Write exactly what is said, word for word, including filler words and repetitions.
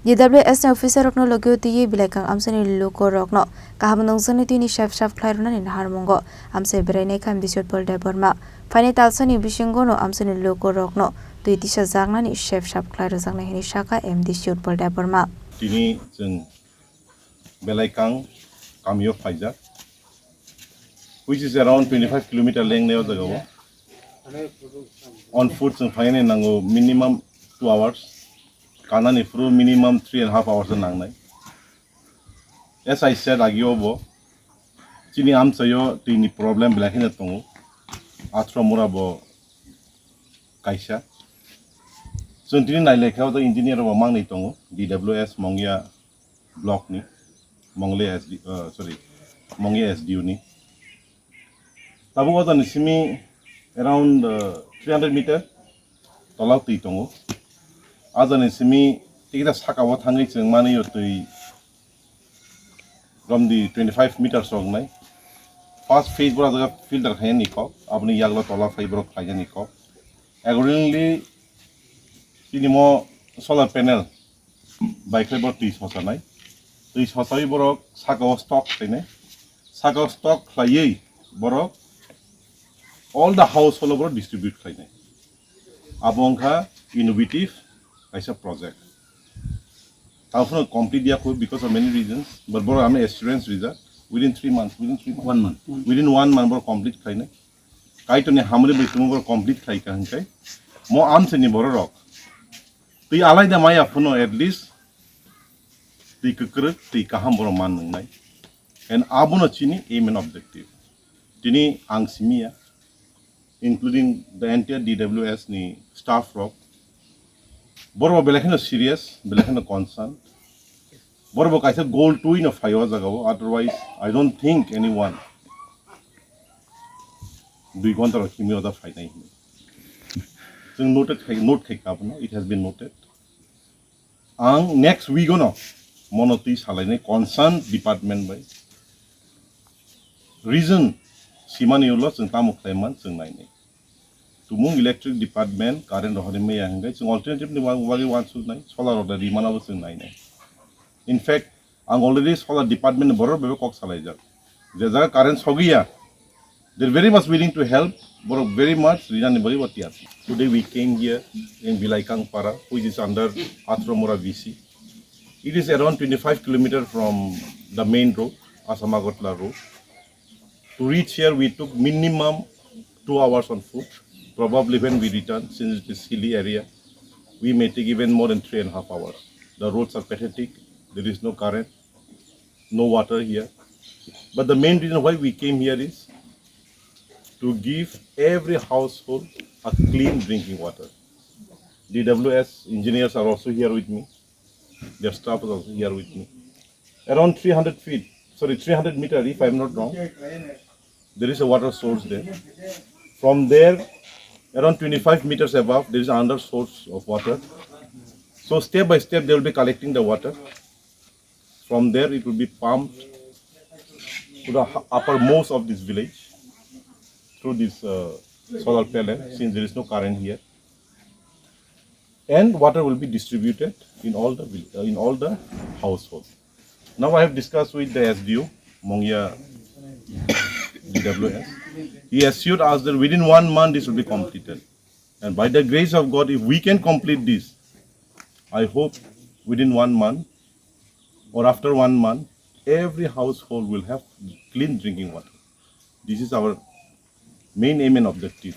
D W S ni officer rokno logio twiwi belai kang amchaini lukurokno kaham nungjaknai twini sep sap khlai rwnani naharmungo amchai berainai kha M D C Utpal Debbarma. Phainai talsani bisingono amchaini lukurokno twi tisajaknani sep sap khlai rwjaknai hwnwi sakha M D C Utpal Debbarma. Tini chwng belai kang kamio phaijak, which is around twenty-five kilometer length o jaga o. On foot chwng phainani nango minimum two hours, kanani phuru minimum three and a half hours nangnai. As I said, agio bo chini amchaio twini problem belai kheno tongo, Athra Mura bo kaisa. Chwng tini nailai kha o engineer bo mangni tongo, D W S Mongia block ni, Mongle S D, uh, sorry, Mongia S D U ni. Tabuk o jani simi around, uh, three hundred meter tola twi tongo. A jani simi tikita saka o thangwi chwng mani o twi romdi twenty-five meters rok nai. First phase bora jaga filter khainani kok, aboni yaglo tola phai borok khlainani kok. Accordingly, tini mo solar panel bai khlai borok twi sosanai. Twi sosawi borok saka o stock khlainai. Saka o stock khlaiwi borok all the household borok distribute khlainai. Abo wngkha innovative kaisa project. Tamo phano complete ya khu because of many reasons, but borok ano assurance rijak within three months, within three months, one month, within one month borok complete khlainai. Kaitorni hamri bai tongmo borok complete khlai kha hwnkhai mo amchaini bororok twi alaida maya phano at least twi kwkrwk, twi kaham borok man nwngnai. And abono chini aim and objective. Tini ang simiya, including the entire D W S ni staff rok, borok belai kheno serious, belai kheno concern. Borok bo kaisa goal twi no phai o jaga o, otherwise I don't think anyone dui ghonta rok himwi oda phainai hwnwi. Chwng noted khai, note khai ka abono, it has been noted. Ang next week ono mono twi salainai concern department bai. Reason simani ulo chwng tamo khlai man chwng nainai. Tumung electric department current rohorwi maya hwnkhe chwng alternative ni bagwi wansuk nai, solar rok da rimana bo chwng nainai. In fact, ang already solar department ni borok bai kok salaijak. Je jaga current sogiya, they're very much willing to help, borok very much rinani bagwi bo tiyar. Today we came here in Bilaikang Para, which is under Athra Mura V C. It is around twenty-five kilometer from the main road, Assam Agartala road. To reach here, we took minimum two hours on foot. Probably when we return, since it is hilly area, we may take even more than three and a half hours. The roads are pathetic. There is no current, no water here. But the main reason why we came here is to give every household a clean drinking water. D W S engineers are also here with me. Their staff is also here with me. Around three hundred feet, sorry, three hundred meter, if I'm not wrong, there is a water source there. From there, around twenty-five meters above, there is another source of water. So step by step, they will be collecting the water. From there, it will be pumped to the h-, uppermost of this village through this, uh, solar panel, since there is no current here. And water will be distributed in all the vill-, uh, in all the households. Now I have discussed with the S D O, Mongya D W S. He assured us that within one month this will be completed. And by the grace of God, if we can complete this, I hope within one month or after one month, every household will have clean drinking water. This is our main aim and objective.